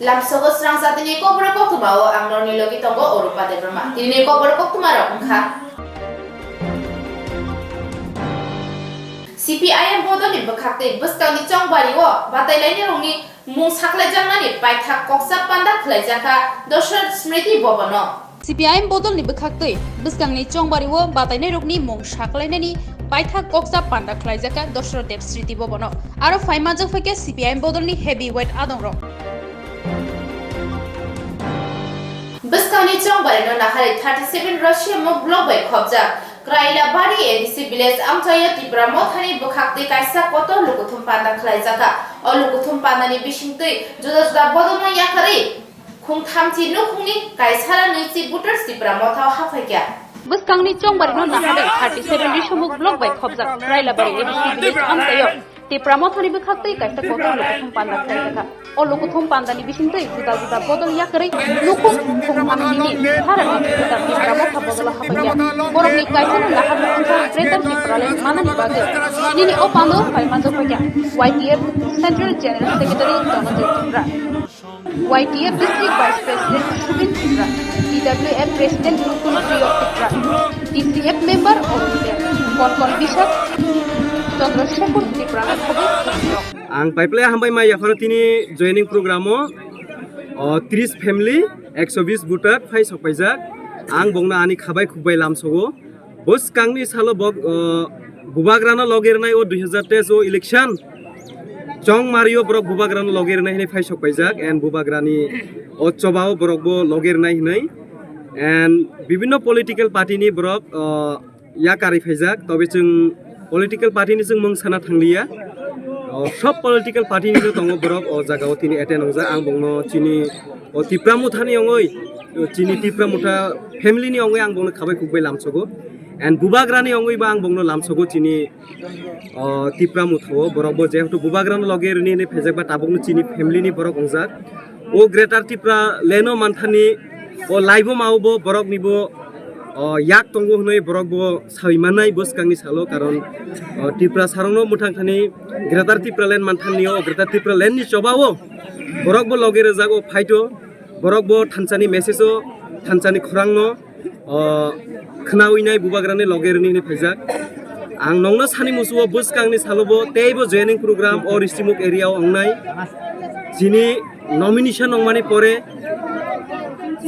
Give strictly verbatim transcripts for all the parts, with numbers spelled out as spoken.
Lamsogo srang jatini kokborok koktwma o ang norokni logi tongo Orupa Debbarma. Tinini kokborok koktwma rok wngkha. C P I M bodolni bwkhaktwi bwskangni chongbari o batailainirokni mung saklaijaknani paithak koksa panda khlaijakha Dosrat Smriti Bhavan o. C P I M bodolni bwkhaktwi bwskangni chongbari o batainairokni mung saklainani paithak koksa panda khlaijakha Dosrat Dev Smriti Bhavan o. Aro phaimanjak phaikha C P I M bodolni heavyweight adongrok. Bwskangni chongbarino naharwi thirty seven Russia muk block bai khopjak Krailabari A D C village amchaio Tipra Mothani bwkhaktwi kaisa kotor lukuthum panda khlaijakha. O lukuthum pandani bisingtwi juda juda bodolno yakarwi khungthamchi nukhungni kaisara nwichi voters Tipra Mothao haphaikha. Bwskangni chongbarino naharwi thirty seven Risomuk block bai khopjak Krailabari A D C village amchaio Tipra Mothani bwkhaktwi kaisa kotor lukuthum panda khlaijakha. O lukuthum pandani bisingtwi juda juda bodol yakarwi nukhung khungthamchini sarani juda Tipra Motha bodolo haphaikha. Borokni kaisano naharwi wngkha Greater Tipraland manani bagwi. Nini o pandao phaimanjak phaikha Y T F Central General Secretary Dhananjay Tripura, Y T F District Vice President Subin Tripura, T W F President Mukund Priyo Tripura, T C F member Arun Deb, Konkon Bishak, Chandra Shekhar Tripura no khobwi. Ang paiple hambai mai yaphano tini joining program o, o, tris family, ekso bis voter phai sokpaijak. Ang bongno ani khabai khukbai lamsogo. Bwskangni salo bo, o, bubagrano logi rwnai o dui hazar teis o election. Chongmario borok bubagrano logi rwnai hinwi phai sokpaijak and bubagrani o chobao borok bo logi rwnai hinwi. And bibinno political party ni borok, o, yakarwi phaijak, tobe chwng political party ni chwng mung sana thangliya. O, sob political party ni no tongo borok o jaga o tini attend wngjak. Ang bongno chini o Tipra Motha ni ongoi, o chini Tipra Motha family ni ongoi ang bongno khabai khukbai lamsogo. And bubagra ni ongoi ba ang bongno lamsogo chini o Tipra Motha o. Borok bo jehetu bubagra no loge rini hinwi phaijak ba tabuk no chini family ni borok wngjak. O Greater Tipra leno manthani o laiboma o bo borok ni bo o yak tongo hinwi borok bo sawi mannai bwskangni salo, karon o Tipra sarongno mwthang thani Greater Tipraland manthani o Greater Tipraland ni choba o borok bo loge rwjak o phaito, borok bo thansani message o thansani khorangno o khnawi nai bubagrani loge rwni hinwi phaijak. Ang nongno sani musuo bwskangni salo bo teibo joining program o Ristimuk area o wngnai. Chini nomination wngmani pore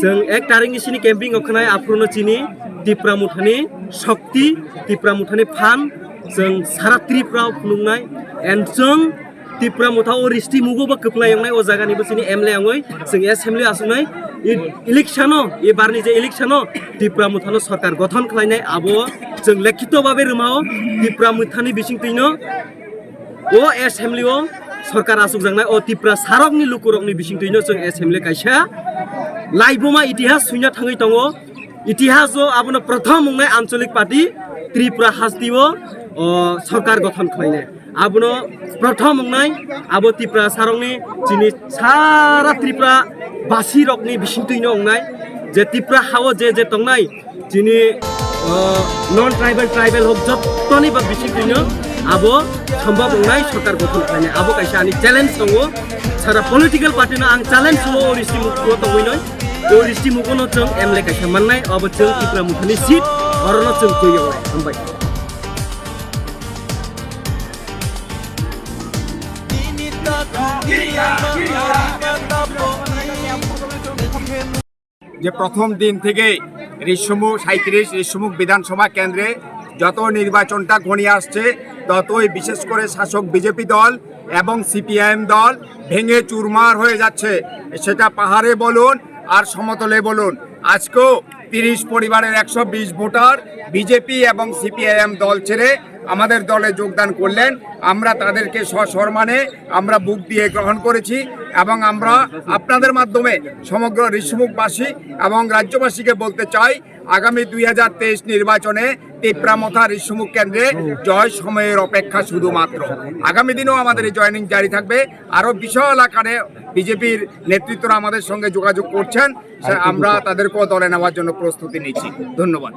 chwng ek tarikni sini camping o khnai, aphuru no chini Tipra Mothani shokti, Tipra Mothani phan chwng sara Tripura o phunuknai. And chwng Tipra Motha o Ristimugo bo kwplai wngnai, o jagani bo chini M L A wngwi chwng assembly asuknai. I election o, i barni je election o Tipra Mothano sorkar gothon khlainai, abo chwng lekhito babe rwmao Tipra Mothani bisingtwino o assembly o sorkar asukjaknai, o Tipra sarokni lukurokni bisingtwino chwng assembly kaisa laibuma itihas suina thangwi tongo. Itihas o abono prothom wngnai ancholik party Tripura hasteo, o, sorkar gothon khlainai. Abono prothom wngnai abo Tipra sarokni chini sara Tripura basirokni bisingtwino wngnai, je Tipra hao je je tongnai chini, o, non tribal, tribal hok jottoni ba bisingtwino abo sombhob wngnai sorkar gothon khlainai. Abo kaisa ani challenge tongo. Sara political party no ang challenge suo o Ristimuk o tongwi noi. O Ristimuk o no chwng M L A kaisa mannai, abo chwng Tipra Mothani seat, oro no chwng twi wngnai. Hambai. যে প্রথম দিন থেকে ঋষ্যমুখ, সাঁইত্রিশ ঋষ্যমুখ বিধানসভা কেন্দ্রে যত নির্বাচনটা ঘনিয়ে আসছে, ততই বিশেষ করে শাসক বিজেপি দল এবং সিপিআইএম দল ভেঙে চুরমার হয়ে যাচ্ছে। সেটা পাহাড়ে বলুন আর সমতলে বলুন, আজকেও তিরিশ পরিবারের একশো বিশ ভোটার বিজেপি এবং সিপিআইএম দল ছেড়ে আমাদের দলে যোগদান করলেন। আমরা তাদেরকে সসম্মানে আমরা বুক দিয়ে গ্রহণ করেছি এবং আমরা আপনাদের মাধ্যমে সমগ্র ঋষ্যমুখবাসী এবং রাজ্যবাসীকে বলতে চাই, আগামী দুই হাজার তেইশ নির্বাচনে তিপ্রামথা ঋষ্যমুখ কেন্দ্রে জয় সময়ের অপেক্ষা শুধুমাত্র। আগামী দিনেও আমাদের এই জয়েনিং জারি থাকবে। আরও বিশাল আকারে বিজেপির নেতৃত্বরা আমাদের সঙ্গে যোগাযোগ করছেন, আমরা তাদেরকেও দলে নেওয়ার জন্য প্রস্তুতি নিচ্ছি। ধন্যবাদ।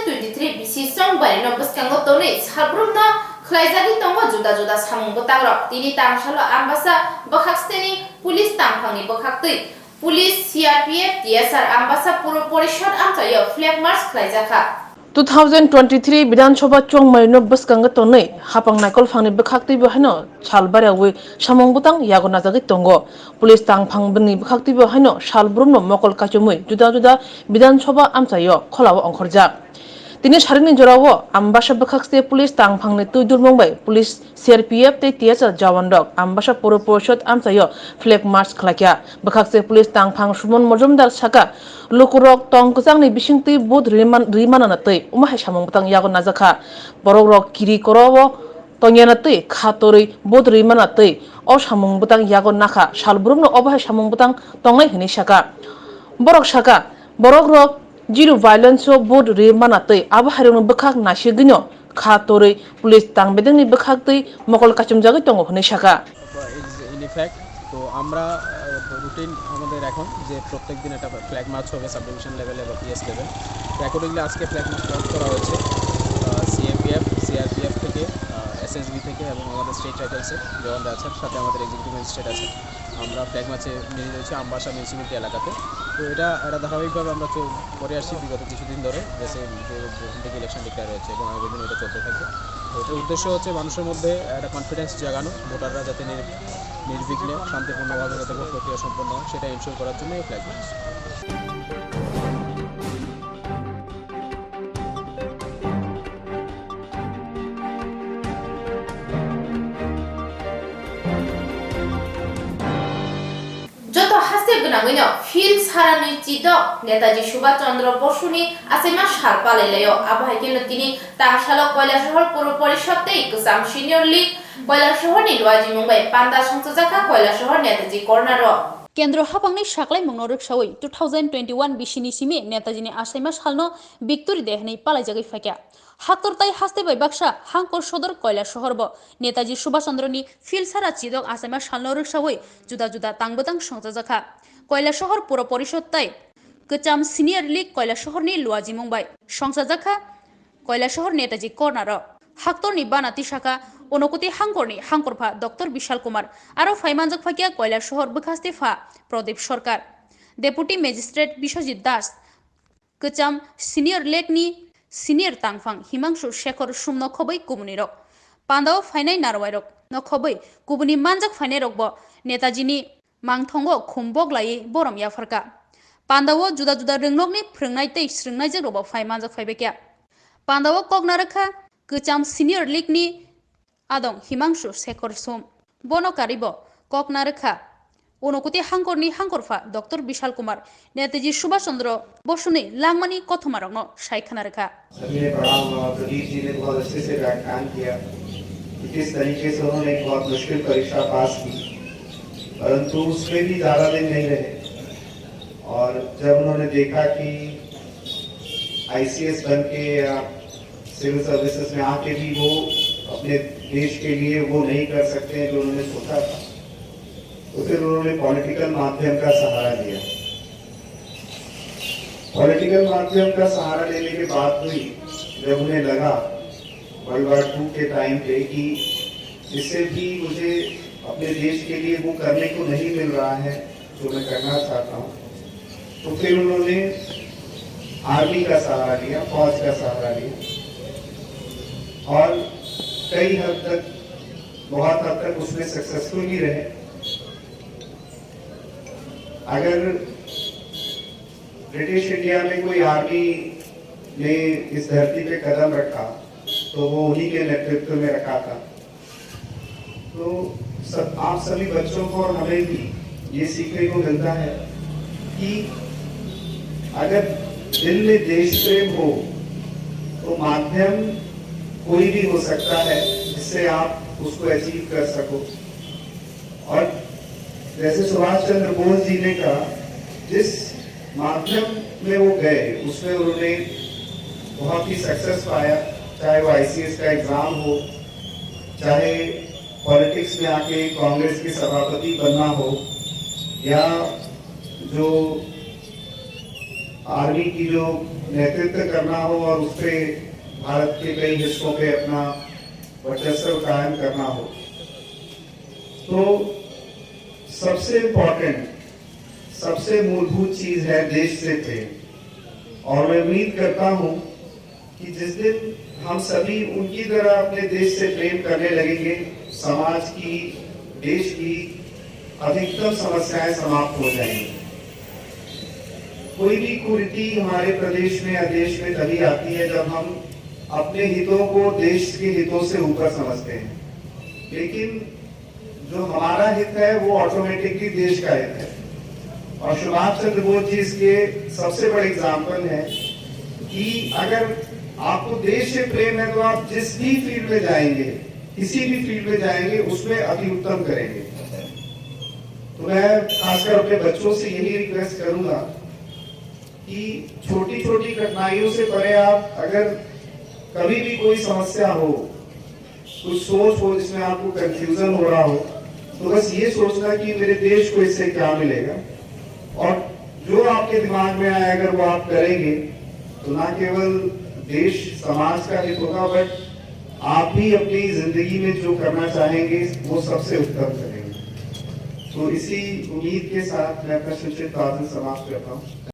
twenty-three bisi chongbairino bwskango tonwi salbrumno khlaijagwi tongo juda juda samung bwtangrok. Tini tangsalo Ambasa bwkhaksteni police tangphangni bwkhaktwi police, C R P F, T S R Ambasa Puro Porishod amchaio flag march khlaijakha. Two thousand twenty-three Bidhan Sabha chongmairino bwskango tonwi hapang naikolphangni bwkhaktwibo haino sal bariawi samung bwtang yago najagwi tongo. Police tangphang bini bwkhaktwibo haino salbrumno mokol kaichomwi juda juda Bidhan Sabha amchaio kholao ongkhorjak. Tini sarini jorao Ambasa bwkhakste police tangphangni twi dulmung bai police, C R P F tei T S R jawanrok Ambasa Puro Porishod amchaio flag march khlaikha. Bwkhakste police tangphang Suman Mojumdar saka, lukurok tong kwchangni bisingtwi vote ri man-, ri manana twi omo hai samung bwtang yago najakha. Borokrok kiri korao tongya na twi kha torwi vote ri mana twi o samung bwtang yago nakha, salbrumno obo hai samung bwtang tongnai hwnwi saka. Borok saka, borokrok zero violence o vote ri mana twi abo hairokno bwkhak nasigwino kha torwi police tang bedengni bwkhaktwi mokol kachumjagwi tongo hwnwi saka. In effect, তো আমরা রুটিন আমাদের এখন যে প্রত্যেক দিন একটা flag March হবে sub division লেভেলে বা পিএস লেভেল। তো অ্যাকর্ডিংলি আজকে ফ্ল্যাগ মার্চ লঞ্চ করা হয়েছে সিএপিএফ, সিআরপিএফ থেকে, এসএসবি থেকে এবং আমাদের স্টেট রাইফেলসের জওয়ানরা আছেন, সাথে আমাদের এক্সিকিউটিভ ম্যাজিস্ট্রেট আছেন। আমরা ফ্ল্যাগ মার্চে মিলিত হয়েছি আমবাসা মিউনিসিপ্যালিটি এলাকাতে। তো এটা একটা ধারাবাহিকভাবে আমরা চল-, করে আসছি বিগত কিছুদিন ধরে, যে সেম যে যখন থেকে ইলেকশন ডিক্লেয়ার হয়েছে এবং আগামী দিন এটা চলতে থাকবে। তো এটার উদ্দেশ্য হচ্ছে মানুষের মধ্যে একটা কনফিডেন্স জাগানো, ভোটাররা যাতে নির-, নির্বিঘ্নে শান্তিপূর্ণভাবে যাতে ভোট প্রক্রিয়া সম্পন্ন হয় সেটা এনশিওর করার জন্য এই flag March. Joto haste gwnangwino field saranwi chidok Netaji Subhash Chandra Bosuni achaima sal palailaio. Abo hai kheno tini tangsalo Kailasahar Puro Porishod tei kwcham Senior League Kailasahar ni luajimung bai panda songchajakha Kailasahar Netaji Corner o. Kendro haphangni saklaimungno rwksawi two thousand twenty-one bisini simi Netaji ni achaima salno Victory Day hwnwi palaijagwi phaikha. Haktor tai haste bai baksa Hangkor Sodor Kailasahar bo Netaji Subhash Chandra ni field sara chidok achaima salno rwksawi juda juda tang bwtang songchajakha. Kailasahar Puro Porishod tai kwcham Senior League Kailasahar ni luajimung bai songchajakha Kailasahar Netaji Corner o. Haktor ni bana tisakha Unokoti Hangkor ni Hangkor pha Doctor Bishal Kumar, aro phai manjak phaikha Kailasahar bwkhaste pha Pradip Sarkar, Deputy Magistrate Biswajit Das, kwcham Senior League ni senior tangphang Himangshu Shekhar Sum no khobwi kubuni rok. Pandao phainai narwai rok no khobwi kubuni manjak phainai rok bo Netaji ni mangthongo khum boglaiwi borom yapharkha. Pandao juda juda rwngnokni phrwngnai tei swrwngnaijak rok bo phai manjak phaibaikha. Pandao kok narwkha kwcham Senior League ni adong Himangshu Shekhar Sum. Bono karibo kok narwkha Unokoti Hangkor ni Hangkor pha Doctor Bishal Kumar, Netaji Subhash Chandra Bosuni langmani kothoma rokno sai khna rwkha. सभी ने पढ़ा होगा, प्रदीप जी ने बहुत अच्छे से व्याख्यान किया कि किस तरीके से उन्होंने एक बहुत मुश्किल परीक्षा पास की, परंतु उसमें भी ज़्यादा दिन नहीं रहे। और जब उन्होंने देखा कि आईसीएस बन के या सिविल सर्विसेज में आके भी वो अपने देश के लिए वो नहीं कर सकते हैं जो उन्होंने सोचा था, तो फिर उन्होंने पॉलिटिकल माध्यम का सहारा लिया। पॉलिटिकल माध्यम का सहारा लेने के बाद भी जब उन्हें लगा वर्ल्ड वॉर टू के टाइम पे कि इससे भी मुझे अपने देश के लिए वो करने को नहीं मिल रहा है जो मैं करना चाहता हूँ, तो फिर उन्होंने आर्मी का सहारा लिया, फौज का सहारा लिया और कई हद तक, बहुत हद तक उसमें सक्सेसफुल भी रहे। अगर ब्रिटिश इंडिया में कोई आर्मी ने इस धरती पे कदम रखा, तो वो उन्हीं के नेतृत्व में रखा था। तो सब, आप सभी बच्चों को और हमें भी ये सीखने को मिलता है कि अगर दिल में देश प्रेम हो, तो माध्यम कोई भी हो सकता है, जिससे आप उसको अचीव कर सको। और जैसे सुभाष चंद्र बोस जी ने कहा, जिस माध्यम में वो गए, उसमें उन्होंने बहुत ही सक्सेस पाया, चाहे वो आईसीएस का एग्जाम हो, चाहे पॉलिटिक्स में आके कांग्रेस के सभापति बनना हो, या जो आर्मी की जो नेतृत्व करना हो और उस पे भारत के कई हिस्सों पे अपना वर्चस्व कायम करना हो, तो सबसे इम्पोर्टेंट, सबसे मूलभूत चीज है देश से प्रेम। और मैं उम्मीद करता हूँ कि जिस दिन हम सभी उनकी तरह अपने देश से प्रेम करने लगेंगे, समाज की, देश की अधिकतम समस्याएं समाप्त हो जाएंगी। कोई भी कुरीति हमारे प्रदेश में या देश में तभी आती है, जब हम अपने हितों को देश के हितों से ऊपर समझते हैं। लेकिन जो हमारा हित है, वो ऑटोमेटिकली देश का हित है। और सुभाष चंद्र बोस जी इसके सबसे बड़े एग्जाम्पल हैं कि अगर आपको देश से प्रेम है, तो आप जिस भी फील्ड में जाएंगे, किसी भी फील्ड में जाएंगे, उसमें अति उत्तम करेंगे। तो मैं खासकर अपने बच्चों से यही रिक्वेस्ट करूंगा कि छोटी छोटी कठिनाइयों से परे, आप अगर कभी भी कोई समस्या हो, कुछ सोच हो जिसमें आपको कंफ्यूजन हो रहा हो, तो बस ये सोचना कि मेरे देश को इससे क्या मिलेगा, और जो आपके दिमाग में आए, अगर वो आप करेंगे, तो ना केवल देश समाज का हित होगा, बट आप भी अपनी जिंदगी में जो करना चाहेंगे, वो सबसे उत्तम करेंगे। तो इसी उम्मीद के साथ मैं अपना संक्षिप्त भाषण समाप्त करता हूँ।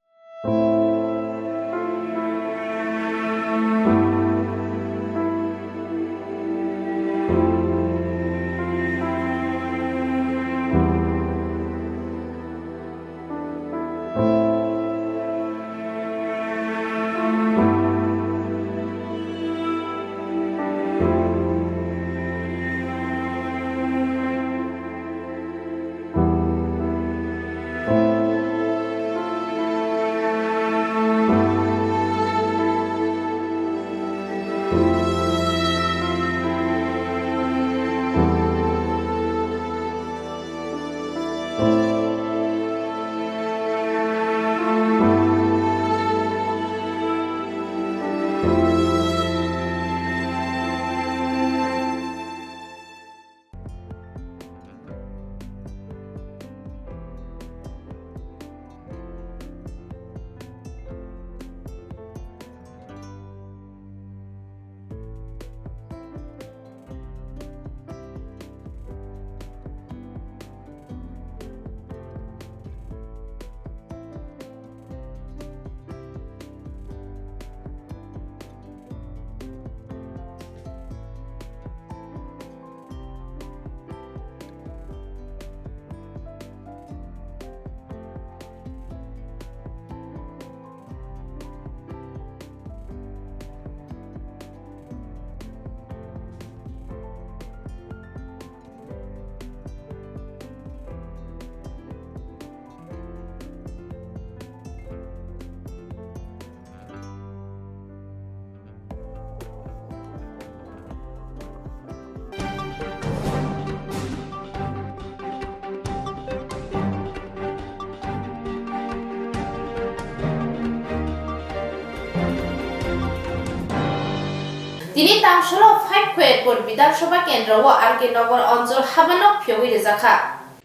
Tini tang solo five Khoyerpur Bidhan Sabha kendro o R K Nagar onchol habanok phiyogwi rijak kha.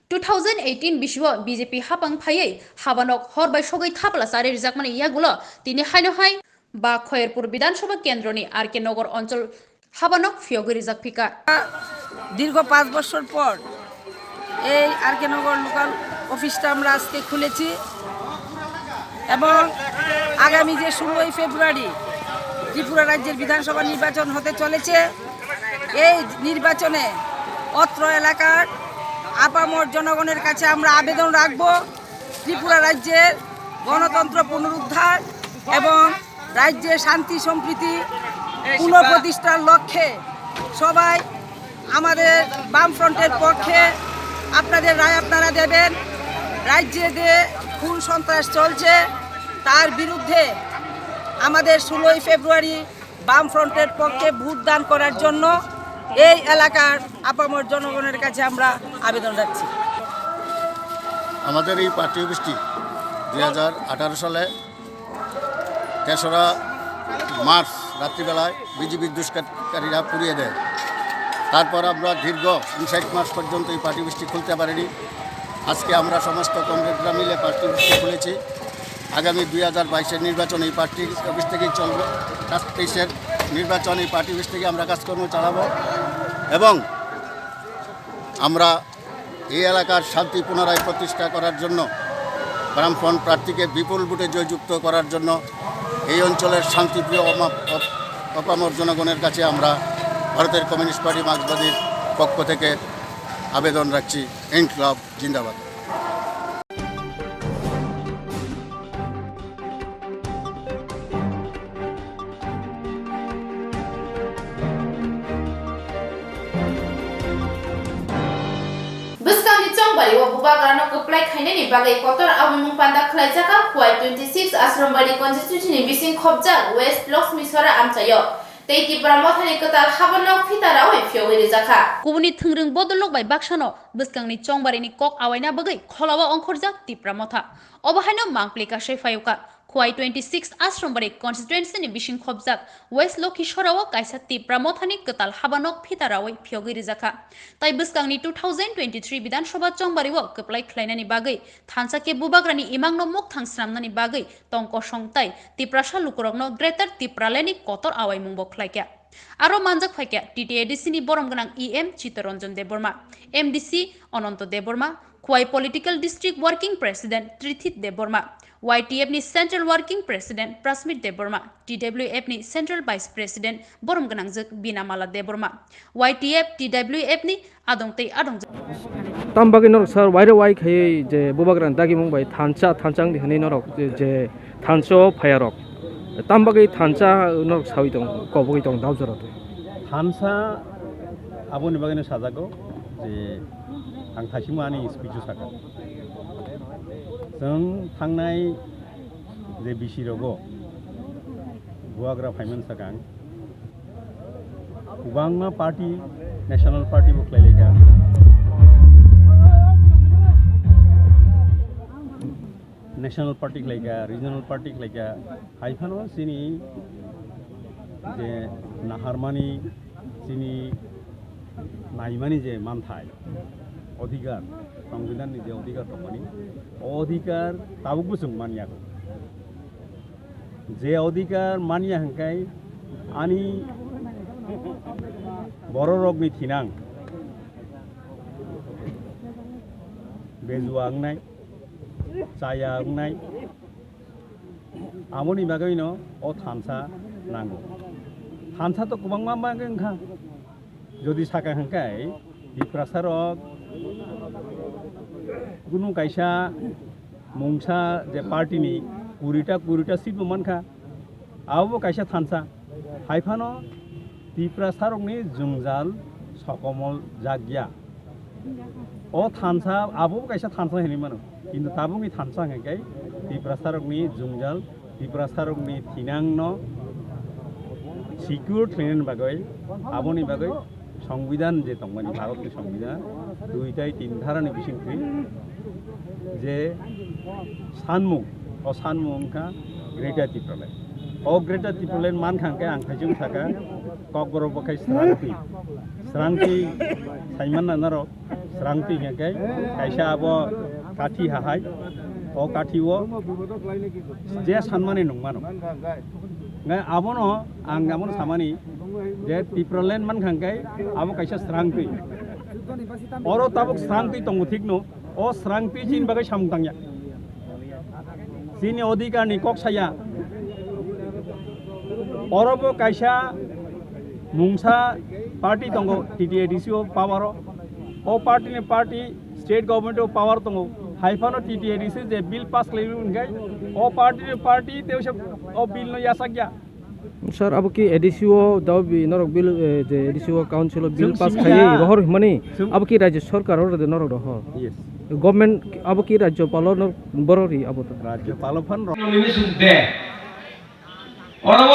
Two thousand eighteen bisio B J P hapang phaiwi habanok hor bai sogwi thapla chari rijakmani yagulo tini haino hai ba Khoyerpur Bidhan Sabha kendroni R K Nagar onchol habanok phiyogwi rijak phika. দীর্ঘ পাঁচ বছর পর এই আর কে নগর লোকাল অফিসটা আমরা আজকে খুলেছি এবং আগামী যে ষোলোই ফেব্রুয়ারি ত্রিপুরা রাজ্যের বিধানসভা নির্বাচন হতে চলেছে, এই নির্বাচনে অত্র এলাকার আপামর জনগণের কাছে আমরা আবেদন রাখব, ত্রিপুরা রাজ্যের গণতন্ত্র পুনরুদ্ধার এবং রাজ্যে শান্তি সম্প্রীতি পুনঃপ্রতিষ্ঠার লক্ষ্যে সবাই আমাদের বামফ্রন্টের পক্ষে আপনাদের রায় আপনারা দেবেন। রাজ্যে যে খুন সন্ত্রাস চলছে, তার বিরুদ্ধে আমাদের ষোলোই ফেব্রুয়ারি বামফ্রন্টের পক্ষে ভোট দান করার জন্য এই এলাকার আপামর জনগণের কাছে আমরা আবেদন রাখছি। আমাদের এই পার্টি অফিসটি দুই হাজার আঠারো সালে তেসরা মার্চ রাত্রিবেলায় বিজেপির দুষ্কৃতকারীরা পুড়িয়ে দেয়। তারপর আমরা দীর্ঘ উনষাট মাস পর্যন্ত এই পার্টি অফিসটি খুলতে পারিনি। আজকে আমরা সমস্ত কমরেডরা মিলে পার্টি অফিসটি খুলেছি। আগামী দুই হাজার বাইশের নির্বাচন এই পার্টি অফিস থেকেই চলবে। সাতাইশের নির্বাচন এই পার্টি অফিস থেকে আমরা কাজকর্ম চালাবো এবং আমরা এই এলাকার শান্তি পুনরায় প্রতিষ্ঠা করার জন্য বামফ্রন্ট প্রার্থীকে বিপুল ভোটে জয়যুক্ত করার জন্য এই অঞ্চলের শান্তিপ্রিয় অমা-, অপ-, অপামর জনগণের কাছে আমরা ভারতের কমিউনিস্ট পার্টি মার্ক্সবাদীর পক্ষ থেকে আবেদন রাখছি। ইনকলাব জিন্দাবাদ। Bwskangni chongbari o bubagrano kwplai khainani bagwi kotor aboni mung panda khlaijak kha Khowai twenty six Ashrambairi constituency ni bising khopjak West Laxmisora amchaio. Tei Tipra Mothani kwtal habo nok phita rawi phiyogwi rijak kha. Kubuni thwngrwng bodolrok bai baksano bwskangni chongbarini kok awaina bagwi kholao ongkhorjak Tipra Motha. Obo haino mangpli kasai phayokha. Khowai twenty six Ashrambairi constituency ni bising khopjak West Laxmisorao kaisa Tipra Mothani kwtal haba nok phita rawi phiyogwi rijak kha. Tai bwskangni two thousand twenty three Bidhan Sabha chongbario kwplai khlainani bagwi thansa khe bubagrani imangno mukthang swnamnani bagwi tong kosong tai Tiprasa lukurokno Greater Tipraland ni kotor awaimungbo khlaikha. Aro manjak phaikha T T A D C ni borom gwnang E M Chittaranjan Debbarma, M D C Ananta Debbarma, Khowai Political District Working President Trithit Debbarma, Y T F ni Central Working President Prasmit Debbarma, T W F ni Central Vice President borom gwnangjak Binamala Debbarma, Y T F, T W F ni adong tei adongjak. Tam bagwi norok sir, waire wai khaiwi je bubagrani dagimung bai thansa, thansa wngdi hwnwi norok je, je thansa o phaiya rok. Tam bagwi thansa norok sawi tong, kobogwi tong, dao jora twi. Thansa aboni bagwino sajago je ang thaisingmo ani speech o sakha. Chwng thangnai je bisi rogo bubagra phaimani swkang kwbangma party, national party bo khlai laikha. National party khlai kha, regional party khlai kha, hai phano chini je naharmani, chini naimani je manthai, odhikar, songbidanni je odhikar tongmani, o odhikar tabukbo chwng manya kho. Je odhikar manya hwnkhe ani bororokni thinang bejua wngnai, chaya wngnai, aboni bagwino o thansa nango. Thansa to kwbangma bagwi wngkha. Jodi saka hwnkhe Tiprasa rok kunu kaisa mungsa je party ni kurita, kurita seat bo mankha, abo bo kaisa thansa. Hai phano Tiprasa rokni jwngjal sokomol jakya. O thansa, abo bo kaisa thansa hinwi mano. Kintu tabukni thansa hwnkhe Tiprasa rokni jwngjal, Tiprasa rokni thinangno secure khlainani bagwi, aboni bagwi songbidan je tongmani, Bharatni songbidan, dui tai tin dharani bisingtwi je sanmung, o sanmung wngkha Greater Tipraland. O Greater Tipraland mankha hwnkhe ang thaisung sakha, Kokborok bo khai srangtwi, srangtwi saimanna norok. Srangtwi hwnkhe kaisa abo kathi hahai, o kathi o je sanmani nungmano. Ngai abono ang abono samani je Tipraland mankha hwnkhe abo kaisa srangtwi. Oro tabuk srangtwi tongo thikno, o srangtwi chini bagwi samung tangya. Chini odhikarni kok saya. Oro bo kaisa mungsa party tongo, T T A D C o power o. O party ni party state government o power tongo. Hai phano T T A D C je bill pass khlai hwnkhe o party ni party tei o bill no yachakya. Sir, abo ki A D C o daw bi norok bill, eh, je A D C o council o bill pass khai rohor hwnmani, abo ki rajya sarkar o norok rohor? Yes. Government abo ki rajyapal o norok borok ri abo to? Rajyapal o phan rok. Nomination de. Oro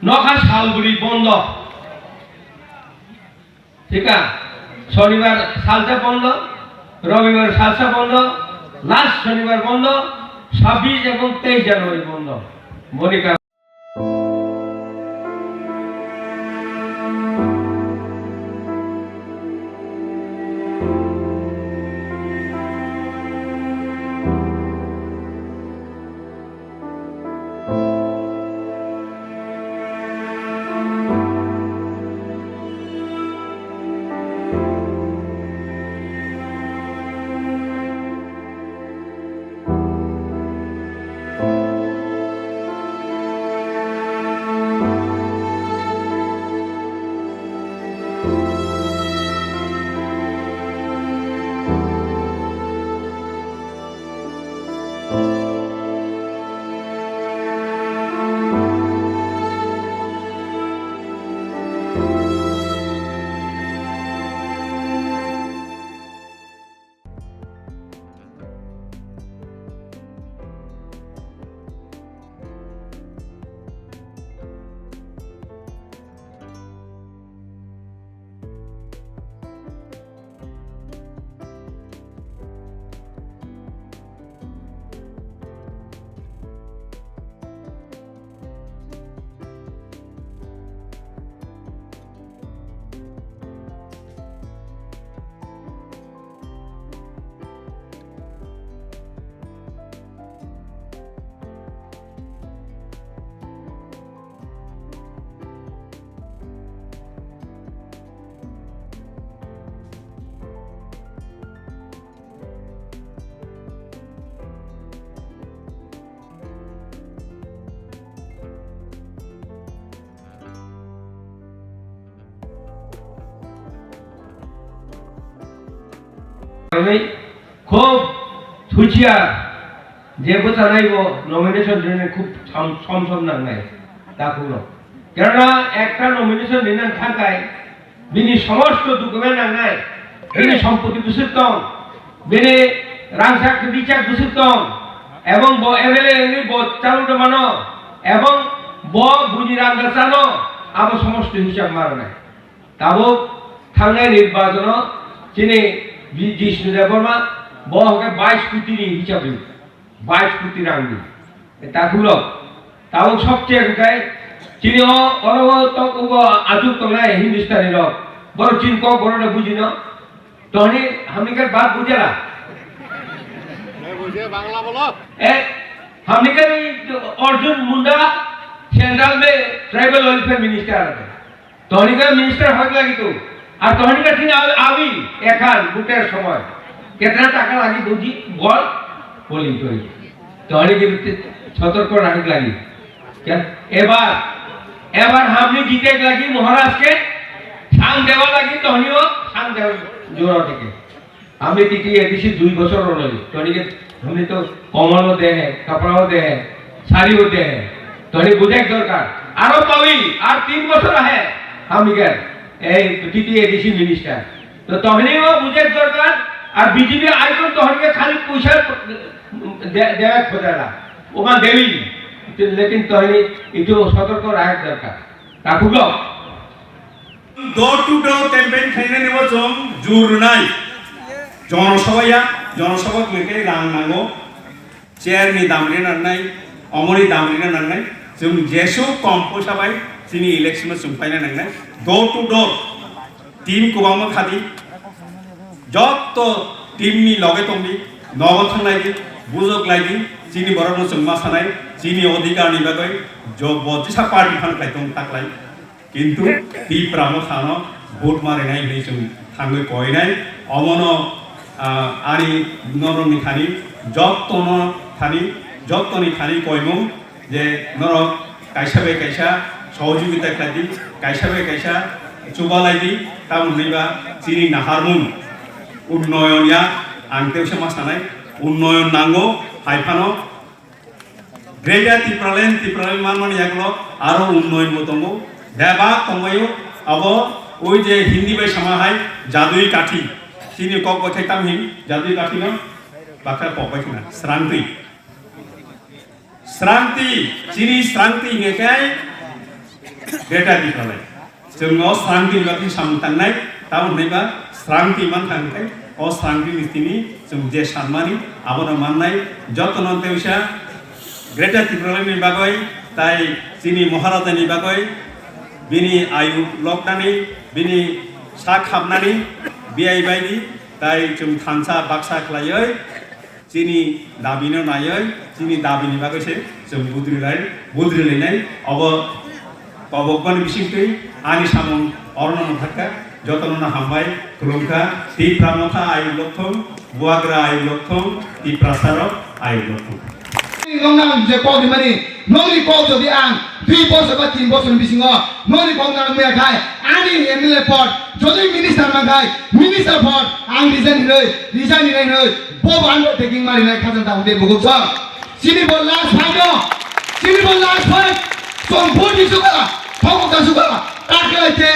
nokha salbri bondo. Thik na? Shonibar salsa bondo, Robibar salsa bondo, last Shonibar bondo, sabbish ebong teish January bondo. Monika. Khub thuchia je bwchanai bo nomination rinai khub som som nangnai takhuk rok. Karona ekta nomination rinani thangkai bini somosto document nangnai, bini sompoti bwswk tong, bini rangchak richak bwswk tong, ebong bo M L A wngwi bo chalok mano, ebong bo buini rang da chano, abo somosto hisab ma rwnai. Tabuk thangnai nirbachono chini Bi-, Jishnu Debbarma bo hwnkhe bais koti ni hisab ri, bais koti rang ni. Takhuk rok, tabuk sobse hwnkhe chini o oro o tok ugo achuk tongnai Hindustani rok. Borok chini kok borok no bujino. Tohni hamni khe bab bujela. मैं मुझे बांग्ला बोलो। E, hamni khe Arjun Munda central mein tribal welfare minister ase. Tohni ka minister hoi lagi tu. Ar tohni ka thina abi ekhan buter somoy. Ketna taka lagi buji bol polling kori. Tohni ki sotorko rahik lagi. Kya? Ebar, ebar hamni jite lagi Maharaj ke sang dewa lagi tohni o sang dewa jora theke. Hamni T T A D C dui bochor rw noi. Tohni ke hamni to komol o de hai, kapra o de hai, sari o de hai. Tohni bujek dorkar. Aro pawi, ar tin bochor ahe. Hamni ke ei T T A D C minister. To tohni o bujek dorkar. Ar B J P aiko tohni ke khali puisa de, de khojala. Oman dewi. Lekin tohni itu sotorko rahak dorkar. Takhuk rok. Door to door campaign khlainani bo chwng jur rwnai. Jonosabha ya, jonosabha khlai khe rang nango. Chair ni dam rina nangnai, omo ni dam rina nangnai. Chwng jesuk kom poisa bai chini election o chwng paina nangnai. Door to door. Team kwbangma khadi. Jotto team ni loge tongdi, nogo thanglai di, bujok lai di, chini borok no chwng ma sanai, chini odhikar ni bagwi jo bo jesa party phan khlai tong taklai. Kintu Tipra Motha no vote ma rwnai hinwi chwng thangwi koinai. Omono, ah, ani norokni thani, jottono thani, jottoni thani koimung je norok kaisa bai kaisa sohojogita khlai di, kaisa bai kaisa chubalai di, tamoni hwnba chini naharmung unnoyon ya ang tei se ma sanai, unnoyon nango hai phano. Greater Tipraland, Tipraland manmani yagulo aro unnoyon bo tongo. Bebak tongbaio abo oi je Hindi bai sama hai jadui kathi. Chini kok bai khai tam hin jadui kathi no bakha kok bai khna srangtwi. Srangtwi, chini srangtwi hingke kai Greater Tipraland. Chwng o srangtwi ni bagwi samung tangnai, tamo hwnwi ba srangtwi mankha hwnkhe o srangtwi ni tini chwng je sanmani abono mannai jotono tei wisa Greater Tipraland ni bagwi tai chini Maharaja ni bagwi bini ayu loknani bini sak hapnani biyai baidi tai chwng thansa baksa khlaiwi chini dabino naiwi chini dabini bagwi se Chwng budri lai, budri lainai, obo kobokbani bisingtwi ani samung orono mwthakha, jotono hambai, khulumkha, Tipra Motha ayuk lokthong, Bubagra ayuk lokthong, Tiprasarok ayuk lokthong. Nokna ang je kok rimani, nokni kok jodi ang dui bosor ba tin bosor ni bisingo nokni kok nang maya khai, ani M L A pod, jodi minister man khai, minister pod, ang resign hinoi, resign hinoi hinoi, bo bo undertaking marinai khajang ta hode buguk song. Chini bo last fight no. Chini bo last fight. Chwng vote di suka, thok ka suka. Taklai te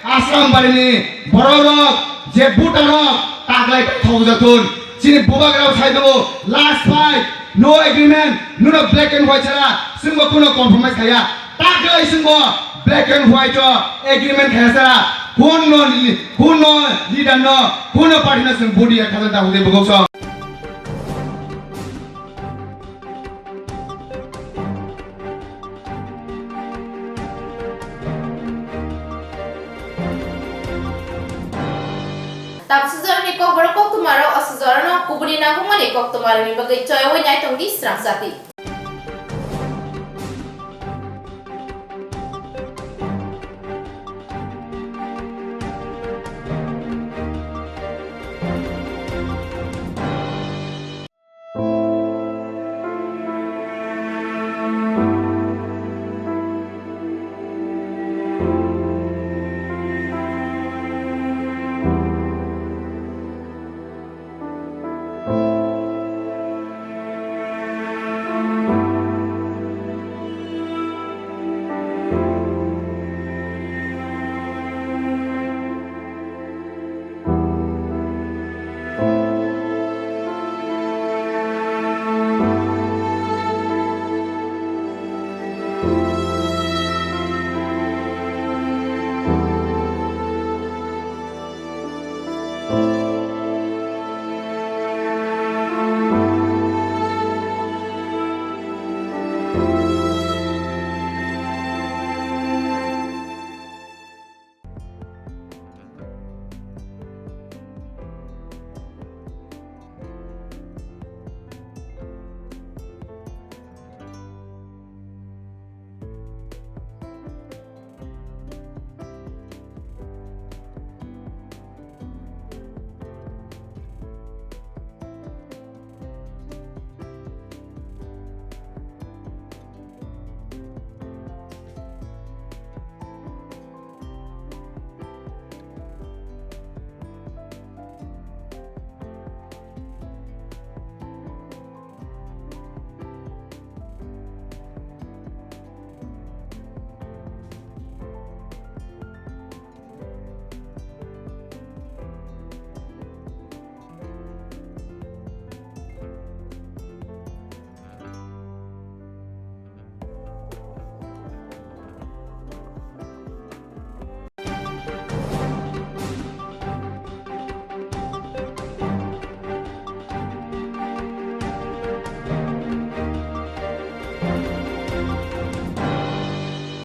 Assam barini borok rok je voter rok taklai te thok jaktun. Chini Bubagra sai do last fight. No agreement. Nuno black and white sara. Singbo kuno compromise kaya. Taklai singbo black and white o agreement kaya sara. Kuno, kuno leader no, kuno party no sing vote ya khajan ta hudi bugok song. Tapsujorni kokborok koktwmarok asujorano kubuni nangkukmani koktwmarokni bagwi choyawi naitongdi srang jati.